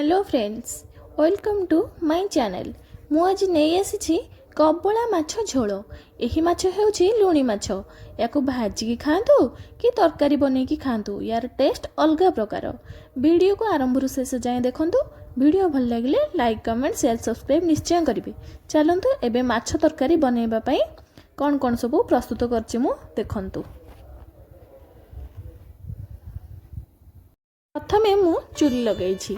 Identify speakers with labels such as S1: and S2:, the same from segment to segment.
S1: Hello friends, welcome to my channel. ମୁଁ ଆଜି ନେଇ ଆସିଛି କବଳା ମାଛ ଝୋଳ। ଏହି ମାଛ ହେଉଛି ଲୁଣି ମାଛ। ୟାକୁ ଭାଜିକି ଖାଆନ୍ତୁ କି ତରକାରୀ ବନେଇକି ଖାଆନ୍ତୁ, ୟାର ଟେଷ୍ଟ ଅଲଗା ପ୍ରକାର। ଭିଡ଼ିଓକୁ ଆରମ୍ଭରୁ ଶେଷ ଯାଏଁ ଦେଖନ୍ତୁ। ଭିଡ଼ିଓ ଭଲ ଲାଗିଲେ ଲାଇକ୍, କମେଣ୍ଟ, ସେୟାର, ସବସ୍କ୍ରାଇବ୍ ନିଶ୍ଚୟ କରିବେ। ଚାଲନ୍ତୁ, ଏବେ ମାଛ ତରକାରୀ ବନେଇବା ପାଇଁ କ'ଣ କ'ଣ ସବୁ ପ୍ରସ୍ତୁତ କରିଛି ମୁଁ, ଦେଖନ୍ତୁ। ପ୍ରଥମେ ମୁଁ ଚୁଲି ଲଗେଇଛି।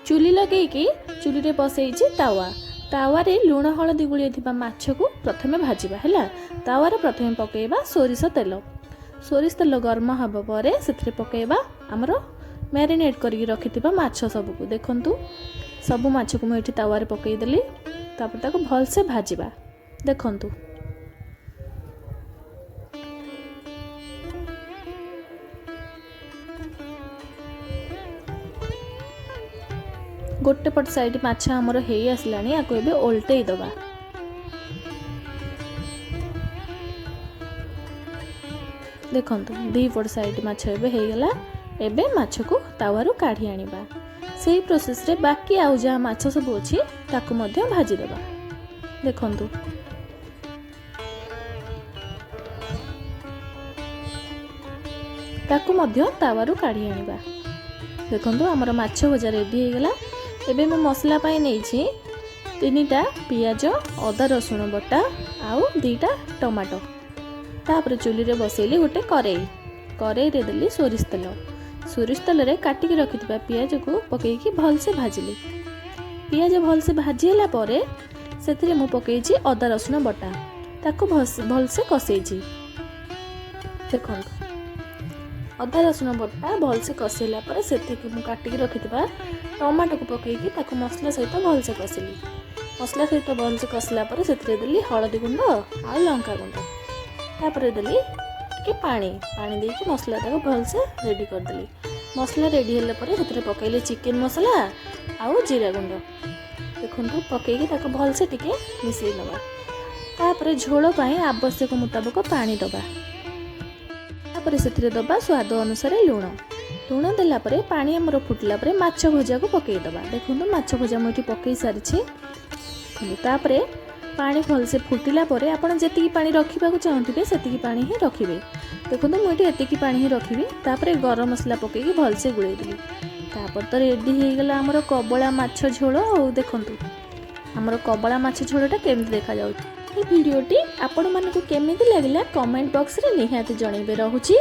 S1: ଚୁଲି ଲଗେଇକି ଚୁଲିରେ ବସେଇଛି ତାୱା। ତାୱାରେ ଲୁଣ ହଳଦୀ ଗୋଳେଇଥିବା ମାଛକୁ ପ୍ରଥମେ ଭାଜିବା। ହେଲା, ତାୱାରେ ପ୍ରଥମେ ପକାଇବା ସୋରିଷ ତେଲ। ସୋରିଷ ତେଲ ଗରମ ହେବା ପରେ ସେଥିରେ ପକାଇବା ଆମର ମ୍ୟାରିନେଟ୍ କରିକି ରଖିଥିବା ମାଛ ସବୁକୁ। ଦେଖନ୍ତୁ, ସବୁ ମାଛକୁ ମୁଁ ଏଠି ତାୱାରେ ପକାଇଦେଲି। ତାପରେ ତାକୁ ଭଲସେ ଭାଜିବା। ଦେଖନ୍ତୁ, ଗୋଟେ ପଟ ସାଇଡ଼ ମାଛ ଆମର ହେଇ ଆସିଲାଣି। ଆକୁ ଏବେ ଓଲଟେଇ ଦେବା। ଦେଖନ୍ତୁ, ଦୁଇ ପଟ ସାଇଡ଼ ମାଛ ଏବେ ହେଇଗଲା। ଏବେ ମାଛକୁ ତାୱାରୁ କାଢ଼ି ଆଣିବା। ସେଇ ପ୍ରୋସେସରେ ବାକି ଆଉ ଯାହା ମାଛ ସବୁ ଅଛି, ତାକୁ ମଧ୍ୟ ଭାଜିଦେବା। ଦେଖନ୍ତୁ, ତାକୁ ମଧ୍ୟ ତାୱାରୁ କାଢ଼ି ଆଣିବା। ଦେଖନ୍ତୁ, ଆମର ମାଛ ଭଜା ରେଡ଼ି ହେଇଗଲା। ଏବେ ମୁଁ ମସଲା ପାଇଁ ନେଇଛି ତିନିଟା ପିଆଜ, ଅଦା ରସୁଣ ବଟା ଆଉ 2ଟା ଟମାଟୋ। ତାପରେ ଚୁଲିରେ ବସେଇଲି ଗୋଟେ କରେଇ। କରେଇରେ ଦେଲି ସୋରିଷ ତେଲ। ସୋରିଷ ତେଲରେ କାଟିକି ରଖିଥିବା ପିଆଜକୁ ପକାଇକି ଭଲସେ ଭାଜିଲି। ପିଆଜ ଭଲସେ ଭାଜି ହେଲା ପରେ ସେଥିରେ ମୁଁ ପକାଇଛି ଅଦା ରସୁଣ ବଟା। ତାକୁ ଭଲସେ କଷେଇଛି। ଦେଖନ୍ତୁ, ଅଦା ରସୁଣ ବଟା ଭଲସେ କଷେଇଲା ପରେ ସେଥିକୁ ମୁଁ କାଟିକି ରଖିଥିବା ଟମାଟୋକୁ ପକାଇକି ତାକୁ ମସଲା ସହିତ ଭଲସେ କଷିଲି। ମସଲା ସହିତ ଭଲସେ କଷିଲା ପରେ ସେଥିରେ ଦେଲି ହଳଦୀ ଗୁଣ୍ଡ ଆଉ ଲଙ୍କା ଗୁଣ୍ଡ। ତାପରେ ଦେଲି ଟିକେ ପାଣି। ପାଣି ଦେଇକି ମସଲାଟାକୁ ଭଲସେ ରେଡ଼ି କରିଦେଲି। ମସଲା ରେଡ଼ି ହେଲା ପରେ ସେଥିରେ ପକାଇଲି ଚିକେନ୍ ମସଲା ଆଉ ଜିରା ଗୁଣ୍ଡ। ଦେଖନ୍ତୁ, ପକାଇକି ତାକୁ ଭଲସେ ଟିକେ ମିଶାଇ ନେବା। ତାପରେ ଝୋଳ ପାଇଁ ଆବଶ୍ୟକ ମୁତାବକ ପାଣି ଦେବା। ତାପରେ ସେଥିରେ ଦେବା ସ୍ୱାଦ ଅନୁସାରେ ଲୁଣ। ଲୁଣ ଦେଲା ପରେ, ପାଣି ଆମର ଫୁଟିଲା ପରେ ମାଛ ଭଜାକୁ ପକାଇଦେବା। ଦେଖନ୍ତୁ, ମାଛ ଭଜା ମୁଁ ଏଠି ପକାଇ ସାରିଛି। ଦେଖନ୍ତୁ, ତାପରେ ପାଣି ଭଲସେ ଫୁଟିଲା ପରେ ଆପଣ ଯେତିକି ପାଣି ରଖିବାକୁ ଚାହୁଁଥିବେ, ସେତିକି ପାଣି ହିଁ ରଖିବେ। ଦେଖନ୍ତୁ, ମୁଁ ଏଠି ଏତିକି ପାଣି ହିଁ ରଖିବି। ତାପରେ ଗରମ ମସଲା ପକାଇକି ଭଲସେ ଗୋଳେଇଦେଲି। ତାପରେ ତ ରେଡ଼ି ହେଇଗଲା ଆମର କବଳା ମାଛ ଝୋଳ। ଆଉ ଦେଖନ୍ତୁ, ଆମର କବଳା ମାଛ ଝୋଳଟା କେମିତି ଦେଖାଯାଉଛି। ଏହି ଭିଡ଼ିଓଟି ଆପଣମାନଙ୍କୁ କେମିତି ଲାଗିଲା, କମେଣ୍ଟ ବକ୍ସରେ ନିହାତି ଜଣାଇବେ। ରହୁଛି।